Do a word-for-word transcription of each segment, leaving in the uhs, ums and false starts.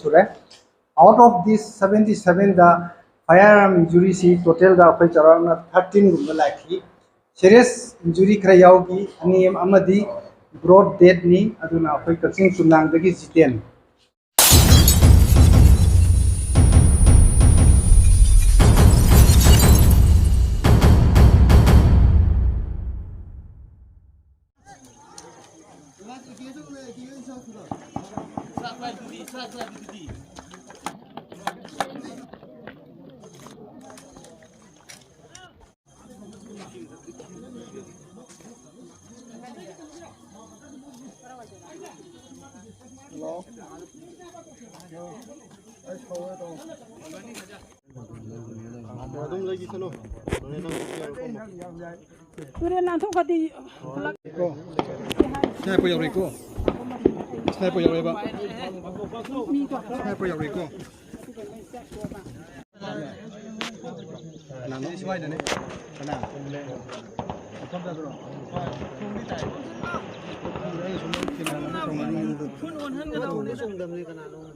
ꯁꯨꯔꯦ꯫ Out of this seventy seven the firearm injury ꯁꯤ total ꯗ ꯑꯩꯈꯣꯏ ꯆꯥꯎꯔꯥꯛꯅ thirteen ꯒꯨꯝꯕ ꯂꯥꯛꯈꯤ꯫ Serious injury ꯈꯔ ꯌꯥꯎꯈꯤ, ꯑꯅꯤ ꯑꯃꯗꯤ broad death ꯅꯤ꯫ ꯑꯗꯨꯅ ꯑꯩꯈꯣꯏ ꯀꯛꯆꯤꯡ ꯆꯨꯝꯅꯥꯡꯗꯒꯤ ꯖꯤꯇꯦꯟ꯫ ꯑꯗꯨꯝ ꯂꯩꯈꯤꯁꯅꯨ꯫ ꯇꯨꯔꯦꯜ ꯂꯥꯟꯊꯣꯛꯈ꯭ꯔꯗꯤ ꯁ꯭ꯅꯥꯏꯄꯔ ꯌꯧꯔꯛꯏꯀꯣ꯫ ꯁ꯭ꯅꯥꯏꯄꯔ ꯌꯧꯔꯛꯑꯦꯕ꯫ ꯁ꯭ꯅꯥꯏꯄꯔ ꯌꯧꯔꯛꯏꯀꯣ꯫ ꯀꯅꯥꯅꯣ? ꯁ꯭ꯋꯥꯏꯗꯅꯦ꯫ ꯀꯅꯥ?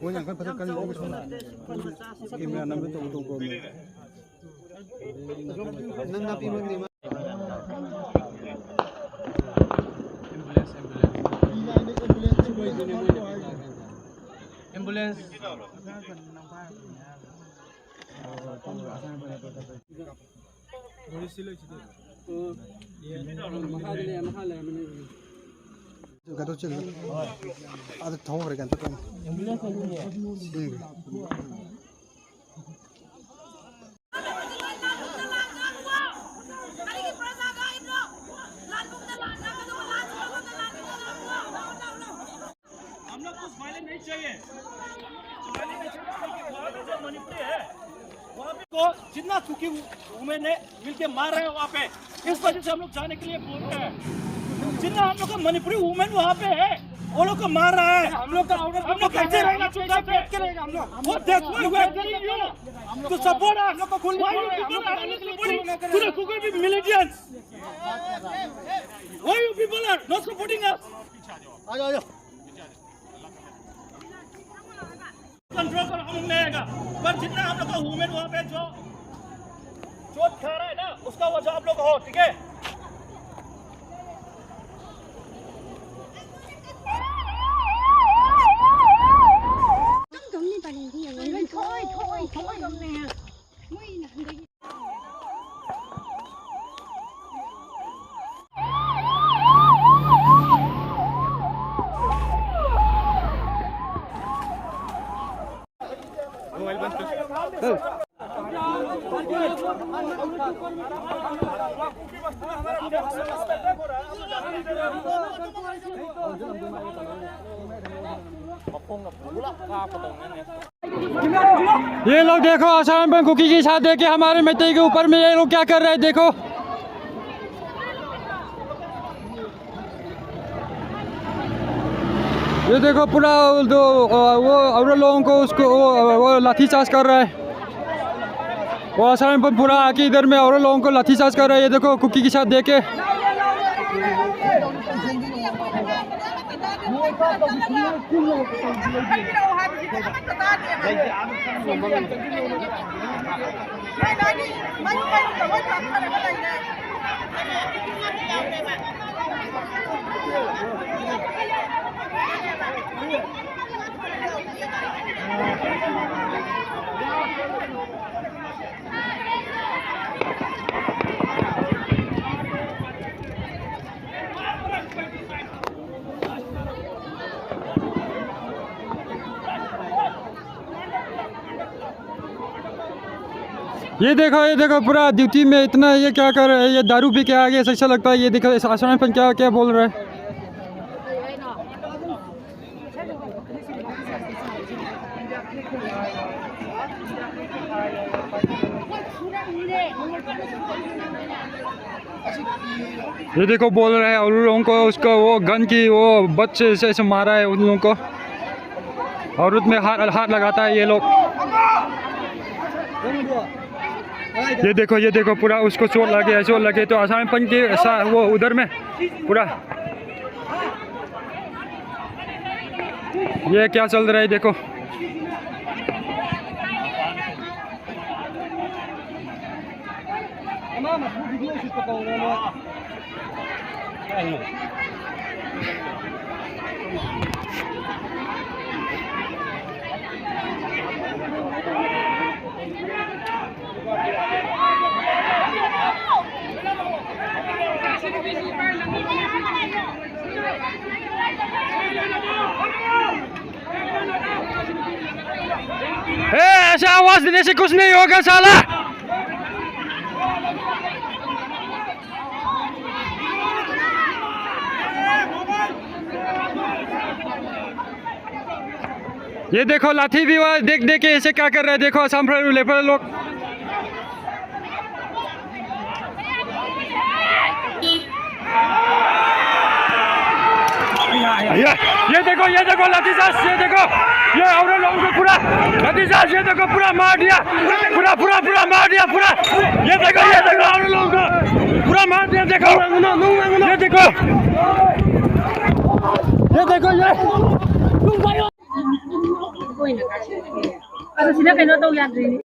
ꯃꯣꯏ ꯌꯥꯝ ꯀꯟꯅ ꯐꯖ ꯀꯟꯅ ꯀꯦꯃꯦꯔꯥ ꯅꯝꯕ ꯇꯧ ꯇꯧ ꯇꯧ꯫ ꯅꯪ ꯅꯥꯄꯤ ꯃꯔꯛꯇ ꯑꯦꯝꯕꯨꯂꯦꯟꯁ, ꯑꯦꯝꯕꯨꯂꯦꯟꯁ꯫ ꯑꯦꯝꯕꯨꯂꯦꯟꯁ꯫ ꯀꯩꯅꯣ ꯆꯦꯜꯂꯨ꯫ ꯑꯥꯗ ꯊꯧꯈ꯭ꯔꯦ ꯀꯩꯅꯣ ꯇꯧꯔꯦ꯫ हम लोग कुछ violence नहीं चाहिए। Violence नहीं चाहिए। वहाँ पे जो मणिपुरी है, वहाँ पे को जितना कुकी women है, मिलके मार रहे हैं वहाँ पे। इस वजह से हम लोग जाने के लिए बोल रहे हैं। जितना हम लोग का मणिपुरी women वहाँ पे है, वो लोग को मार रहा है। हम लोग का, हम लोग कैसे रहेगा चुपचाप बैठ के रहेगा हम लोग? वो देखो, we are telling you to support us। Why you people are, तूने कुकी भी militants। वहाँ पे जो चोट खा रहा है ना, उसका वजह आप लोग हो, ठीक है? ये लोग देखो, आसाराम कुकी के साथ देके हमारे मैतेई के ऊपर में ये लोग क्या कर रहे हैं, देखो। ये देखो, पूरा दो, अ, वो औरत लोगों को, उसको, वो, वो लाठी चार्ज कर रहा है। वो आसाराम पूरा आके इधर में औरत लोगों को लाठी चार्ज कर रहा है। ये देखो, कुकी के साथ देके। ये देखो, ये देखो, पूरा ड्यूटी में इतना ये क्या कर रहे हैं, ये दारू पी के आ गए, ऐसा लगता है। ये देखो, इस आश्रम पर क्या क्या बोल रहे हैं। ये देखो, बोल रहे हैं उन लोगों को, उसको वो गन की वो बच्चे से ऐसे मारा है उन लोगों को। औरत में हाथ हाथ लगाता है ये लोग। ये देखो, ये देखो, पूरा उसको चोट लगे है, चोट लगे तो आसाराम के ऐसा वो उधर में पूरा। ये क्या चल रहा है, देखो। ए, ऐसा आवाज देने से कुछ नहीं होगा साला। ये देखो, लाठी भी हुआ, देख देख के ऐसे क्या कर रहा है। देखो, असम फ्राइड लेपर लोग। ये, ये देखो, ये देखो, लाठी चार्ज, ये देखो, ये औरत लोगों को पूरा लाठी चार्ज, ये देखो, पूरा मार दिया, पूरा, पूरा, पूरा मार दिया, पूरा। ये देखो, ये देखो, औरत लोगों को पूरा मार दिया। देखो, ये देखो, ये देखो, ये। ꯑꯗꯣ ꯁꯤꯗ ꯀꯩꯅꯣ ꯇꯧ ꯌꯥꯗ꯭ꯔꯤꯅꯦ꯫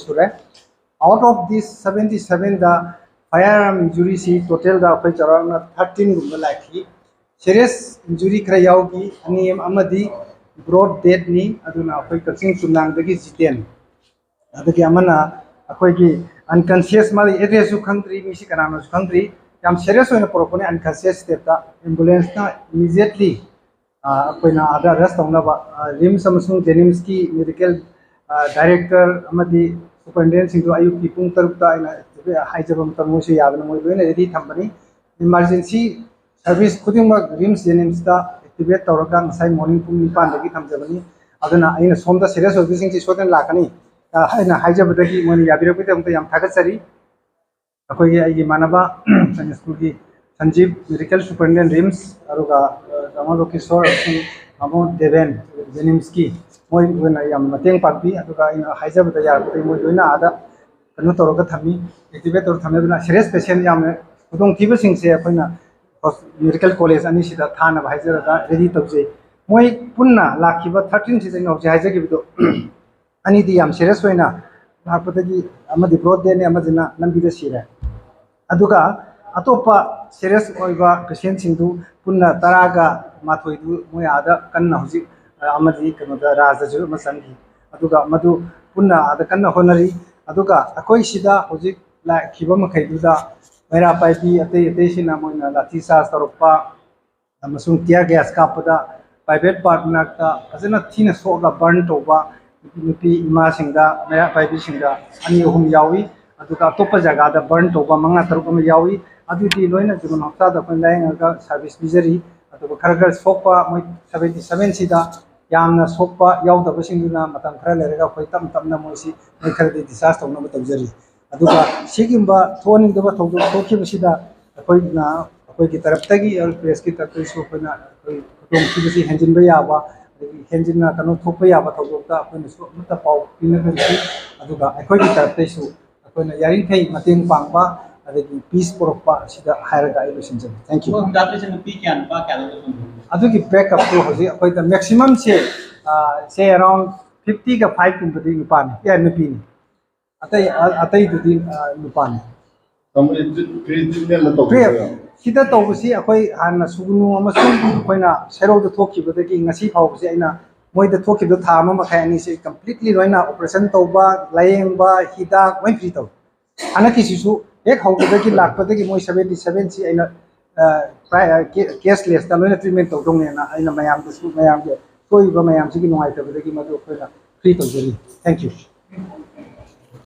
ꯁꯨꯔꯦ꯫ Out of this seventy sevenꯗ firearm injuryꯁꯤ totalꯗ ꯑꯩꯈꯣꯏ ꯆꯥꯎꯔꯥꯛꯅ thirteenꯒꯨꯝꯕ ꯂꯥꯛꯈꯤ꯫ Serious injury ꯈꯔ ꯌꯥꯎꯈꯤ, ꯑꯅꯤ ꯑꯃꯗꯤ broad deadꯅꯤ꯫ ꯑꯗꯨꯅ ꯑꯩꯈꯣꯏ ꯀꯛꯆꯤꯡ ꯆꯨꯝꯅꯥꯡꯗꯒꯤ ꯖꯤꯇꯦꯟ, ꯑꯗꯒꯤ ꯑꯃꯅ ꯑꯩꯈꯣꯏꯒꯤ unconscious, ꯃꯥꯒꯤ addressꯁꯨ ꯈꯪꯗ꯭ꯔꯤ, ꯃꯤꯁꯤ ꯀꯅꯥꯅꯣꯁꯨ ꯈꯪꯗ꯭ꯔꯤ꯫ ꯌꯥꯝ serious ꯑꯣꯏꯅ ꯄꯨꯔꯛꯄꯅꯦ, unconscious stateꯇ꯫ Ambulanceꯅ immediately ꯑꯩꯈꯣꯏꯅ ꯑꯥꯗ rush ꯇꯧꯅꯕ, RIMS ꯑꯃꯁꯨꯡ JNIMSꯀꯤ medical director ꯑꯃꯗꯤ superintendentꯁꯤꯡꯗꯨ ꯑꯌꯨꯛꯀꯤ ꯄꯨꯡ ꯇꯔꯨꯛꯇ ꯑꯩꯅ ꯍꯥꯏꯖꯕ ꯃꯇꯝ ꯃꯣꯏꯁꯨ ꯌꯥꯗꯅ ꯃꯣꯏ ꯂꯣꯏꯅ ready ꯊꯝꯕꯅꯤ꯫ Emergency service ꯈꯨꯗꯤꯡꯃꯛ RIMS JNIMSꯇ activate ꯇꯧꯔꯒ ꯉꯁꯥꯏ morning ꯄꯨꯡ ꯅꯤꯄꯥꯟꯗꯒꯤ ꯊꯝꯖꯕꯅꯤ꯫ ꯑꯗꯨꯅ ꯑꯩꯅ ꯁꯣꯝꯗ serious ꯑꯣꯏꯕꯁꯤꯡꯁꯤ ꯁꯣꯏꯗꯅ ꯂꯥꯛꯀꯅꯤ, ꯑ, ꯑꯩꯅ ꯍꯥꯏꯖꯕꯗꯒꯤ ꯃꯣꯏꯅ ꯌꯥꯕꯤꯔꯛꯄꯒꯤꯗꯃꯛꯇ ꯌꯥꯝ ꯊꯥꯒꯠꯆꯔꯤ꯫ ꯑꯩꯈꯣꯏꯒꯤ, ꯑꯩꯒꯤ ꯏꯃꯥꯟꯅꯕ ꯁꯟꯗꯦ ꯁ꯭ꯀꯨꯜꯒꯤ ꯁꯟꯖꯤꯞ, medical superintendent RIMS, ꯑꯗꯨꯒ, ꯑ, ꯇꯥꯃꯣ ꯂꯣꯀꯦꯁꯣꯔ ꯑꯃꯁꯨꯡ ꯇꯥꯃꯣ ꯗꯦꯕꯦꯟ, JNIMSꯀꯤ, ꯃꯣꯏ ꯑꯣꯏꯅ ꯌꯥꯝꯅ ꯃꯇꯦꯡ ꯄꯥꯡꯕꯤ꯫ ꯑꯗꯨꯒ ꯑꯩꯅ ꯍꯥꯏꯖꯕꯗ ꯌꯥꯔꯒꯗꯤ ꯃꯣꯏ ꯂꯣꯏꯅ ꯑꯥꯗ ꯀꯩꯅꯣ ꯇꯧꯔꯒ ꯊꯝꯃꯤ, activate ꯇꯧꯔꯒ ꯊꯝꯃꯤ꯫ ꯑꯗꯨꯅ serious patient ꯌꯥꯝꯅ ꯈꯨꯗꯣꯡꯊꯤꯕꯁꯤꯡꯁꯦ ꯑꯩꯈꯣꯏꯅ ꯍꯣꯁ-, medical college ꯑꯅꯤꯁꯤꯗ ꯊꯥꯅꯕ ꯍꯥꯏꯖꯔꯒ ready ꯇꯧꯖꯩ꯫ ꯃꯣꯏ ꯄꯨꯟꯅ ꯂꯥꯛꯈꯤꯕ thirteenꯁꯤꯗ ꯑꯩꯅ ꯍꯧꯖꯤꯛ ꯍꯥꯏꯖꯈꯤꯕꯗꯣ, ꯑꯅꯤꯗꯤ ꯌꯥꯝ serious ꯑꯣꯏꯅ ꯂꯥꯛꯄꯗꯒꯤ, ꯑꯃꯗꯤ broad deadꯅꯤ, ꯑꯃꯗꯨꯅ ꯂꯝꯕꯤꯗ ꯁꯤꯔꯦ꯫ ꯑꯗꯨꯒ ꯑꯇꯣꯞꯄ serious ꯑꯣꯏꯕ patientꯁꯤꯡꯗꯨ ꯄꯨꯟꯅ ꯇꯔꯥꯒ ꯃꯥꯊꯣꯏꯗꯨ ꯃꯣꯏ ꯑꯥꯗ ꯀꯟꯅ ꯍꯧꯖꯤꯛ, ꯑ, ꯑꯃꯗꯤ ꯀꯩꯅꯣꯗ ꯔꯥꯖꯗꯁꯨ ꯑꯃ ꯆꯪꯈꯤ꯫ ꯑꯗꯨꯒ ꯃꯗꯨ ꯄꯨꯟꯅ ꯑꯥꯗ ꯀꯟꯅ ꯍꯣꯠꯅꯔꯤ꯫ ꯑꯗꯨꯒ ꯑꯩꯈꯣꯏ ꯁꯤꯗ ꯍꯧꯖꯤꯛ ꯂꯥꯛꯈꯤꯕ ꯃꯈꯩꯗꯨꯗ ꯃꯩꯔꯥ ꯄꯥꯏꯕꯤ ꯑꯇꯩ ꯑꯇꯩꯁꯤꯅ ꯃꯣꯏꯅ ꯂꯥꯊꯤ ꯆꯥꯔꯖ ꯇꯧꯔꯛꯄ, ꯑꯃꯁꯨꯡ tear gas ꯀꯥꯞꯄꯗ private part ꯃꯅꯥꯛꯇ ꯐꯖꯅ ꯊꯤꯅ ꯁꯣꯛꯑꯒ burn ꯇꯧꯕ ꯅꯨꯄꯤ, ꯅꯨꯄꯤ ꯏꯃꯥꯁꯤꯡꯗ, ꯃꯩꯔꯥ ꯄꯥꯏꯕꯤꯁꯤꯡꯗ ꯑꯅꯤ ꯑꯍꯨꯝ ꯌꯥꯎꯏ꯫ ꯑꯗꯨꯒ ꯑꯇꯣꯞꯄ ꯖꯒꯥꯗ burn ꯇꯧꯕ ꯃꯉꯥ ꯇꯔꯨꯛ ꯑꯃ ꯌꯥꯎꯏ꯫ ꯑꯗꯨꯗꯤ ꯂꯣꯏꯅ ꯖꯤꯕꯟ ꯍꯣꯁꯄꯤꯇꯥꯜꯗ ꯑꯩꯈꯣꯏ ꯂꯥꯌꯦꯡꯉꯒ service ꯄꯤꯖꯔꯤ꯫ ꯑꯗꯨꯒ ꯈꯔ ꯈꯔ ꯁꯣꯛꯄ ꯃꯣꯏ seventy sevenꯁꯤꯗ ꯌꯥꯝꯅ ꯁꯣꯛꯄ ꯌꯥꯎꯗꯕꯁꯤꯡꯗꯨꯅ ꯃꯇꯝ ꯈꯔ ꯂꯩꯔꯒ ꯑꯩꯈꯣꯏ ꯇꯞꯅ ꯇꯞꯅ ꯃꯣꯏꯁꯤ ꯃꯣꯏ ꯈꯔꯗꯤ discharge ꯇꯧꯅꯕ ꯇꯧꯖꯔꯤ꯫ ꯑꯗꯨꯒ ꯁꯤꯒꯨꯝꯕ ꯊꯣꯛꯍꯟꯅꯤꯡꯗꯕ ꯊꯧꯗꯣꯛ ꯊꯣꯛꯈꯤꯕꯁꯤꯗ ꯑꯩꯈꯣꯏꯅ, ꯑꯩꯈꯣꯏꯒꯤ ꯇꯔꯞꯇꯒꯤ, pressꯀꯤ ꯇꯔꯞꯇꯒꯤꯁꯨ ꯑꯩꯈꯣꯏꯅ ꯑꯩꯈꯣꯏ ꯈꯨꯗꯣꯡꯊꯤꯕꯁꯤ ꯍꯦꯟꯖꯤꯟꯕ ꯌꯥꯕ, ꯑꯗꯒꯤ ꯍꯦꯟꯖꯤꯟꯅ ꯀꯩꯅꯣ ꯊꯣꯛꯄ ꯌꯥꯕ ꯊꯧꯗꯣꯛꯇ ꯑꯩꯈꯣꯏꯅꯁꯨ ꯑꯃꯠꯇ ꯄꯥꯎ ꯄꯤꯅꯗ꯭ꯔꯤ꯫ ꯑꯗꯨꯒ ꯑꯩꯈꯣꯏꯒꯤ ꯇꯔꯞꯇꯒꯤꯁꯨ ꯑꯩꯈꯣꯏꯅ ꯌꯥꯔꯤꯈꯩ ꯃꯇꯦꯡ ꯄꯥꯡꯕ, ꯑꯗꯒꯤ peace ꯄꯨꯔꯛꯄ ꯑꯁꯤꯗ ꯍꯥꯏꯔꯒ ꯑꯩ ꯂꯣꯏꯁꯤꯟꯖꯒꯦ꯫ Thank you꯫ ꯍꯨꯟꯗꯣꯛꯄꯁꯦ ꯅꯨꯄꯤ ꯀꯌꯥ, ꯅꯨꯄꯥ ꯀꯌꯥ ꯂꯣꯏꯅ ꯍꯨꯟꯗꯣꯛꯄ? ꯑꯗꯨꯒꯤ breakupꯇꯨ ꯍꯧꯖꯤꯛ ꯑꯩꯈꯣꯏꯗ maximumꯁꯦ, ꯑ, say around fiftyꯒ fiveꯀꯨꯝꯕꯗꯤ ꯅꯨꯄꯥꯅꯤ, ꯑꯦ, ꯅꯨꯄꯤꯅꯤ꯫ ꯑꯇꯩ ꯑ- ꯑꯇꯩꯗꯨꯗꯤ ꯑ, ꯅꯨꯄꯥꯅꯤ꯫ ꯇꯥꯃꯣ, ꯐ꯭ꯔꯤ ꯇ꯭ꯔꯤꯠꯃꯦꯟ ꯐ꯭ꯔꯤ ꯁꯤꯗ ꯇꯧꯕꯁꯤ ꯑꯩꯈꯣꯏ ꯍꯥꯟꯅ ꯁꯨꯒꯅꯨ ꯑꯃꯁꯨꯡ ꯑꯩꯈꯣꯏꯅ ꯁꯦꯔꯧꯗ ꯊꯣꯛꯈꯤꯕꯗꯒꯤ ꯉꯁꯤ ꯐꯥꯎꯕꯁꯦ ꯑꯩꯅ ꯃꯣꯏꯗ ꯊꯣꯛꯈꯤꯕꯗ ꯊꯥ ꯑꯃ ꯃꯈꯥꯏ ꯑꯅꯤꯁꯦ ꯀꯝꯄ꯭ꯂꯤꯠꯂꯤ ꯂꯣꯏꯅ ꯑꯣꯄꯔꯦꯁꯟ ꯇꯧꯕ, ꯂꯥꯌꯦꯡꯕ, ꯍꯤꯗꯥꯛ ꯂꯣꯏ ꯐ꯭ꯔꯤ ꯇꯧꯏ꯫ ꯍꯟꯗꯛꯀꯤꯁꯤꯁꯨ ꯍꯦꯛ ꯍꯧꯕꯗꯒꯤ ꯂꯥꯛꯄꯗꯒꯤ ꯃꯣꯏ ꯁꯕꯦꯟꯇꯤ ꯁꯕꯦꯟꯁꯤ ꯑꯩꯅ ꯀꯦꯁꯂꯦꯁꯇ ꯂꯣꯏꯅ ꯇ꯭ꯔꯤꯠꯃꯦꯟ ꯇꯧꯗꯧꯅꯦꯅ ꯑꯩꯅ ꯃꯌꯥꯝꯗꯁꯨ, ꯃꯌꯥꯝꯒꯤ ꯊꯣꯛꯏꯕ ꯃꯌꯥꯝꯁꯤꯒꯤ ꯅꯨꯡꯉꯥꯏꯇꯕꯗꯒꯤ ꯃꯗꯨ ꯑꯩꯈꯣꯏꯅ ꯐ꯭ꯔꯤ ꯇꯧꯖꯔꯤ꯫ Thank you.